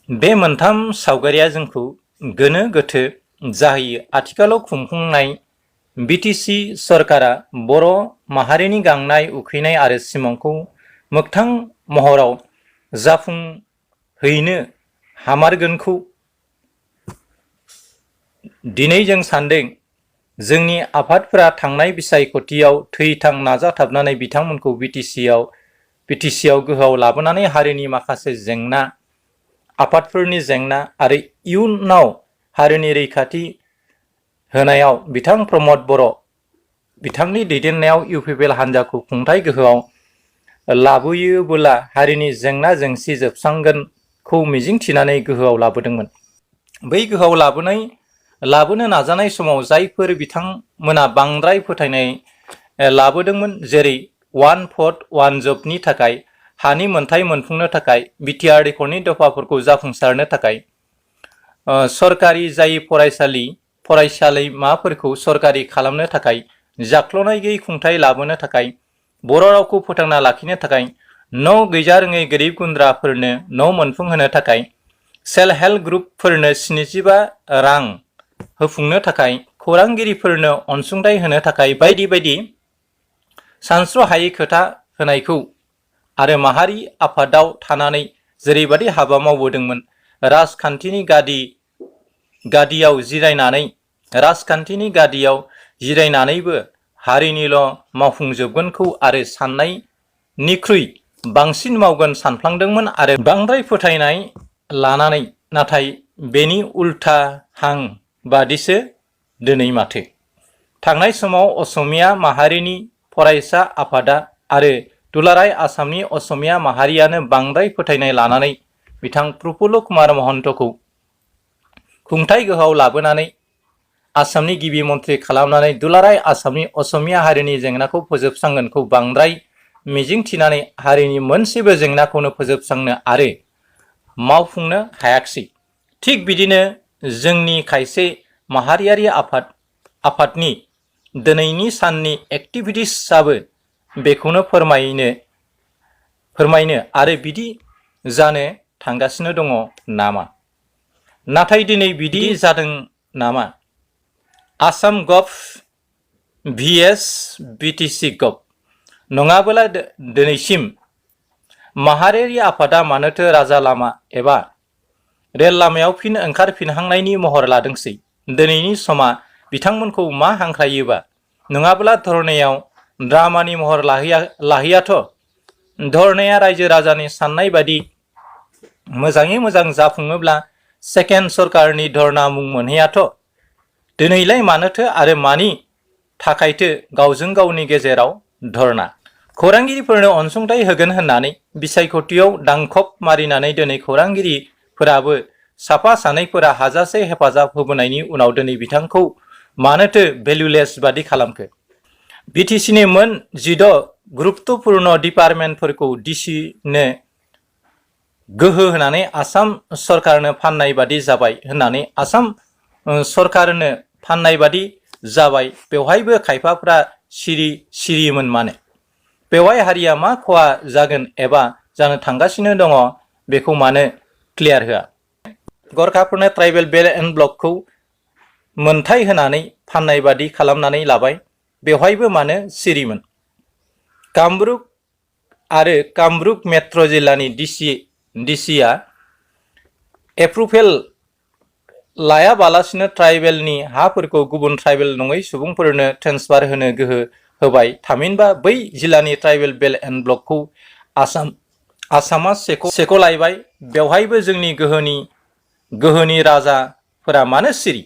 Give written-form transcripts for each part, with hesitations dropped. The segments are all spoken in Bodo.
बे मोनथाम सावगारिया जोंखौ गोनो गोथो जाहोयो। आथिखालाव खुंफुंनाय बिटिसि सरकारा बर' माहारिनि गांनाय उखैनाय आरो सिमांखौ मोगथां महराव जाफुंहैनो हामारगोनखौ दिनै जों सान्दों। जोंनि आफादफोरा थांनाय बिसायख'थियाव थै-थां नाजाथाबनानै बिथांमोनखौ बिटिसिआव गोहोआव लाबोनानै हारिनि माखासे जेंना, आफादफोरनि जेंना आरो इयुनाव हारिनि रैखाथि होनायाव बिथां प्रमद बर' बिथांनि दैदेननायाव इउपिपिएल हान्जाखौ खुंथाय गोहोआव लाबोयोबोला हारिनि जेंना जेंसि जोबस्रांगोनखौ मिजिंथिनानै गोहोआव लाबोदोंमोन। बै गोहोआव लाबोनो नाजानाय समाव जायफोर बिथांमोना बांद्राय फोथायनाय लाबोदोंमोन, जेरै वान भट वान जबनि थाखाय, हानि मोनथाय मोनफुंनो थाखाय, बिटिआर रेकर्डनि दफाफोरखौ जाफुंसारनो थाखाय, सरकारि जायै फरायसालिमाफोरखौ सरकारि खालामनो थाखाय, जाख्ल'नाय गैयै खुंथाय लाबोनो थाखाय, बर' रावखौ फोथांना लाखिनो थाखाय, न' गैजारोङै गोरिब गुन्द्राफोरनो न' मोनफुंहोनो थाखाय, सेल्फ हेल्प ग्रुपफोरनो 75 रां होफुंनो थाखाय, खौरांगिरिफोरनो अनसुंथाइ होनो थाखाय बायदि बायदि सानस्र'हायै खोथा होनायखौ आरो माहारि आफादाव थानानै जेरैबादि हाबा मावबोदोंमोन, राजखान्थिनि गादियाव जिरायनानैबो हारिनिल' मावफुंजोबगोनखौ आरो साननायनिख्रुइ बांसिन मावगोन सानफ्लांदोंमोन आरो बांद्राय फोथायनाय लानानै, नाथाय बेनि उल्थाहां बादिसो दिनै माथो। थांनाय समाव असमिया माहारिनि फरायसा आफादा आरो दुलाराय आसामनि असमिया माहारियानो बांद्राय फोथायनाय लानानै बिथां प्रफुल्ल कुमार महन्तखौ खुंथाय गोहोआव लाबोनानै आसामनि गिबि मन्थ्रि खालामनानै दुलाराय आसामनि असमिया हारिनि जेंनाखौ फोजोबस्रांगोनखौ बांद्राय मिजिंथिनानै हारिनि मोनसेबो जेंनाखौनो फोजोबस्रांनो आरो मावफुंनो हायाखिसै। थिग बिदिनो जोंनि खायसे माहारियारि आफादनि दिनैनि साननि एक्टिभिटिसआबो बेखौनो फोरमायनो आरो बिदि जानो थांगासिनो दङ नामा? नाथाय दिनै बिदि जादों नामा? आसाम गभ vs बिटिसि गभ नङाबोला दिनैसिम माहारियारि आफादा मानोथो राजा लामा एबा रेल लामायाव फिन ओंखारफिनहांनायनि महर लादोंसै? दिनैनि समा बिथांमोनखौ मा हांख्रायोबा? नङाब्ला धरनायाव ड्रामानि महर लाहैयाथ'? धरनाया रायजो राजानि साननाय बादि मोजाङै मोजां जाफुङोब्ला सेकेन्ड सरकारनि धरना मुं मोनहैयाथ'? दिनैलाय मानोथो आरो मानि थाखायथो गावजों गावनि गेजेराव धरना? खौरांगिरिफोरनो अनसुंथाइ होगोन होननानै बिसायख'थियाव दांखब मारिनानै दिनै खौरांगिरिफोराबो साफा सानैफोरा हाजासे हेफाजाब होबोनायनि उनाव दिनै बिथांखौ मानोथो भेलुलेस बादि खालामखो? बिटिसिनि मोन 16 गुरुत्वपूर्ण डिपार्टमेन्टफोरखौ डिसिनो गोहो होनानै आसाम सरकारनो फाननाय बादि जाबाय होननानै आसाम सरकारनो फाननाय बादि जाबाय। बेवहायबो खायफाफ्रा सिरिमोन मानो? बेवहाय हारिया मा खहा जागोन एबा जानो थांगासिनो दङ बेखौ मानो क्लियार होआ? गरखाफोरनो ट्राइबेल बेल्ट एन्ड ब्लकखौ मोनथाय होनानै फाननाय बादि खालामनानै लाबाय। बेवहायबो मानो सिरिमोन? कामरुप आरो कामरुप मेट्र' जिल्लानि डिसिआ एप्रुभेल लायाबालासिनो ट्राइबेलनि हाफोरखौ गुबुन ट्राइबेल नङै सुबुंफोरनो ट्रेन्सफार होनो गोहो होबाय। थामहिनबा बै जिल्लानि ट्राइबेल बेल्ट एन्ड ब्लकखौ आसामा सेख'लायबाय। बेवहायबो जोंनि गोहोनि राजाफोरा मानो सिरि?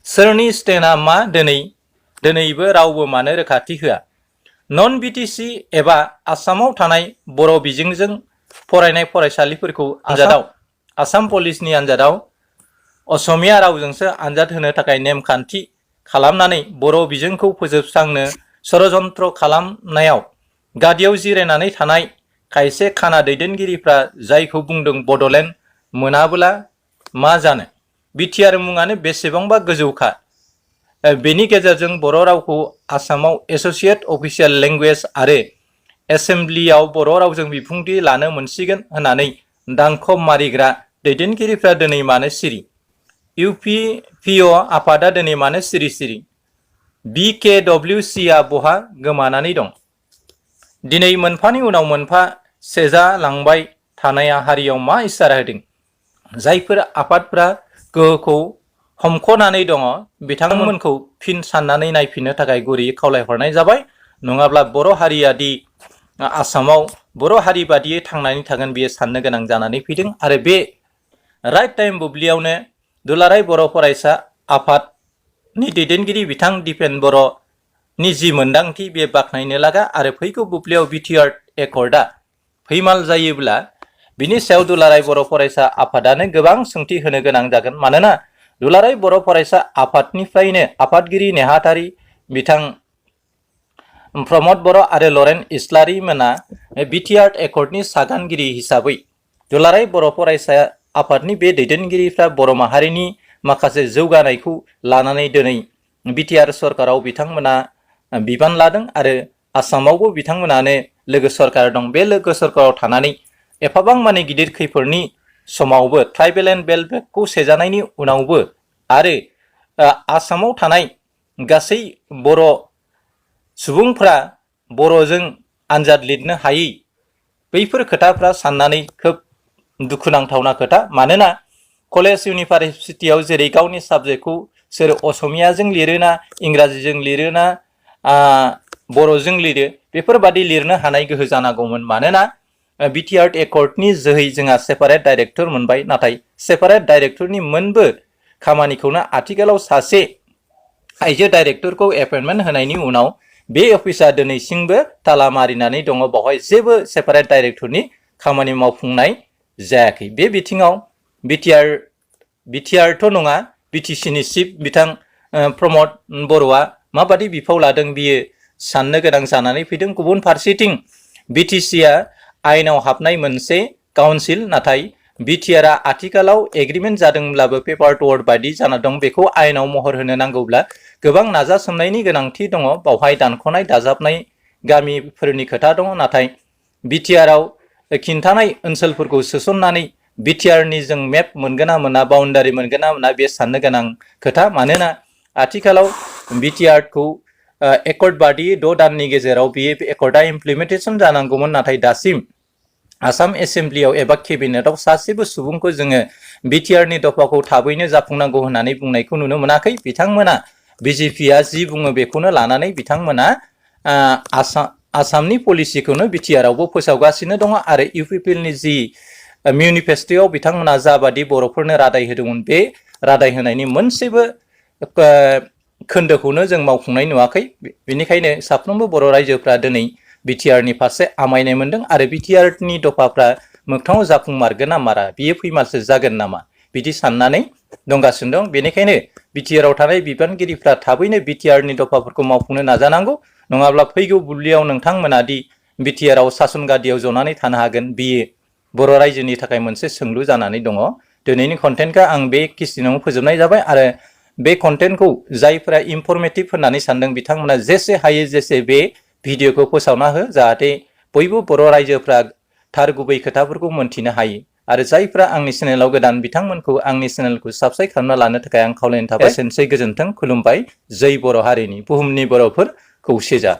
सोरनि स्टेन्डआ मा दिनैबो रावबो मानो रोखाथि होआ? नन बिटिसि एबा आसामाव थानाय बर' बिजोंजों फरायनाय फरायसालिफोरखौ आसाम पुलिसनि आन्जादाव असमिया रावजोंसो आन्जाद होनो थाखाय नेमखान्थि खालामनानै बर' बिजोंखौ फोजोबस्रांनो षड़यन्त्र खालामनायाव गादियाव जिरायनानै थानाय खायसे खाना दैदेनगिरिफ्रा जायखौ बुंदों बड'लेण्ड मोनाबोला मा जानो? बिटिआर मुङानो बेसेबांबा गोजौखा। बेनि गेजेरजों बर' रावखौ आसामाव एस'सिएट अफिसियेल लेंगुवेज आरो एसेम्ब्लियाव बर' रावजों बिबुंथि लानो मोनसिगोन होननानै दांखब मारिग्रा दैदेनगिरिफ्रा दिनै मानो सिरि? UPPO आफादा दिनै मानो सिरि सिरि? BKWC बहा गोमानानै दं? दिनै मोनफानि उनाव मोनफा सेजालांबाय थानाया हारियाव मा इसारा होदों? जायफोर आफादफ्रा गोहोखौ हमख'नानै दङ बिथांमोनखौ फिन साननानै नायफिननो थाखाय गुरैयै खावलायहरनाय जाबाय। नङाब्ला बर' हारिया दि आसामाव बर' हारि बादियै थांनानै थागोन बियो साननो गोनां जानानै फैदों। आरो बे राइट टाइम बुब्लियावनो दुलाराय बर' फरायसा आफादनि दैदेनगिरि बिथां दिपेन बर'नि जि मोन्दांथि बे बाख्नायनो लागा। आरो फैगौ बुब्लियाव बिटिआर एकर्डआ फैमाल जायोब्ला बिनि सायाव दुलाराय बर' फरायसा आफादानो गोबां सोंथि होनो गोनां जागोन। मानोना दुलाराय बर' फरायसा आफादनिफ्रायनो आफादगिरि नेहाथारि बिथां प्रमद बर' आरो लरेन इस्लारि मोना बिटिआर एकर्डनि सागानगिरि हिसाबै दुलाराय बर' फरायसा आफादनि बे दैदेनगिरिफ्रा बर' माहारिनि माखासे जौगानायखौ लानानै दिनै बिटिआर सरकाराव बिथांमोना बिबान लादों। आरो आसामावबो बिथांमोनानो लोगो सरकार दं। बे लोगो सरकाराव थानानै एफाबां माने गिदिर खैफोदनि समावबो ट्राइबेल एन्ड बेल्ट बेगखौ सेजानायनि उनावबो आरो आसामाव थानाय गासै बर' सुबुंफ्रा बर'जों आनजाद लिरनो हायै बैफोर खोथाफ्रा साननानै खोब दुखुनांथावना खोथा। मानोना कलेज इउनिभारसिटियाव जेरै गावनि साबजेक्टखौ सोर असमियाजों लिरोना इंराजिजों लिरोना बर'जों लिरो बेफोरबादि लिरनो हानाय गोहो जानांगौमोन। मानोना बिटिआर एकर्डनि जोहै जोंहा सेपारेट डाइरेक्टर मोनबाय। नाथाय सेपारेट डाइरेक्टरनि मोनबो खामानिखौनो आथिखालाव सासे आइजो डाइरेक्टरखौ एपइन्टमेन्ट होनायनि उनाव बे अफिसा दिनैसिमबो ताला मारिनानै दङ। बावहाय जेबो सेपारेट डाइरेक्टरनि खामानि मावफुंनाय जायाखै। बे बिथिङाव बिटिआरथ' नङा बिटिसिनि चिफ बिथां प्रमद बर'आ माबादि बिफाव लादों बियो साननो गोनां जानानै फैदों। गुबुन फारसेथिं बिटिसिआ आयेनाव हाबनाय मोनसे काउन्सिल। नाथाय बिटिआरआ आथिखालाव एग्रिमेन्ट जादोंब्लाबो पेपार टुवर्ड बायदि जाना दं। बेखौ आयेनाव महर होनो नांगौब्ला गोबां नाजासोमनायनि गोनांथि दङ। बावहाय दानख'नाय दाजाबनाय गामिफोरनि खोथा दङ। नाथाय बिटिआरआव खिन्थानाय ओनसोलफोरखौ सोसननानै बिटिआरनि जों मेप मोनगोन ना मोना बाउन्डारि मोनगोन ना मोना बे साननो गोनां खोथा। मानोना आथिखालाव बिटिआरखौ एकर्ड बादियै 6 दाननि गेजेराव बियो एकर्डआ इमप्लिमेन्टेसन जानांगौमोन। नाथाय दासिम आसाम एसेम्ब्लियाव एबा केबिनेटआव सासेबो सुबुंखौ जोङो बिटिआरनि दफाखौ थाबैनो जाफुंनांगौ होननानै बुंनायखौ नुनो मोनाखै। बिथांमोना बिजेपिआ जि बुङो बेखौनो लानानै बिथांमोना आसामनि पलिसिखौनो बिटिआरआवबो फोसावगासिनो दङ। आरो इउपिपिएलनि जि मेनिफेस्ट'आव बिथांमोना जाबादि बर'फोरनो रादाय होदोंमोन बे रादाय होनायनि मोनसेबो खोन्दोखौनो जों मावफुंनाय नुवाखै। बेनिखायनो साफ्रोमबो बर' रायजोफ्रा दिनै बिटिआरनि फारसे आमायनाय मोनदों। आरो बिटिआरनि दफाफ्रा मोगथाङाव जाफुंमारगोन ना मारा बियो फैमालसो जागोन नामा बिदि साननानै दंगासिनो दं। बेनिखायनो बिटिआरआव थानाय बिबानगिरिफ्रा थाबैनो बिटिआरनि दफाफोरखौ मावफुंनो नाजानांगौ। नङाब्ला फैगौ बुब्लियाव नोंथांमोना दि बिटिआरआव सासन गादियाव जनानै थानो हागोन बियो बर' रायजोनि थाखाय मोनसे सोंलु जानानै दङ। दिनैनि कन्टेन्टखौ आं बे खिसिनाव फोजोबनाय जाबाय। आरो बे कन्टेन्टखौ जायफोरा इनफरमेटिभ होननानै सानदों बिथांमोना जेसे हायो जेसे बे भिडिअखौ फोसावना हो जाहाथे बयबो बर' रायजोफ्रा थार गुबै खोथाफोरखौ मोनथिनो हायो। आरो जायफ्रा आंनि चेनेलाव गोदान बिथांमोनखौ आंनि चेनेलखौ साबस्क्राइब खालामना लानो थाखाय आं खावलायनाय थाबाय। एसेनोसै गोजोन्थों खुलुमबाय। जै बर' हारिनि बुहुमनि बर'फोर खौसे जा।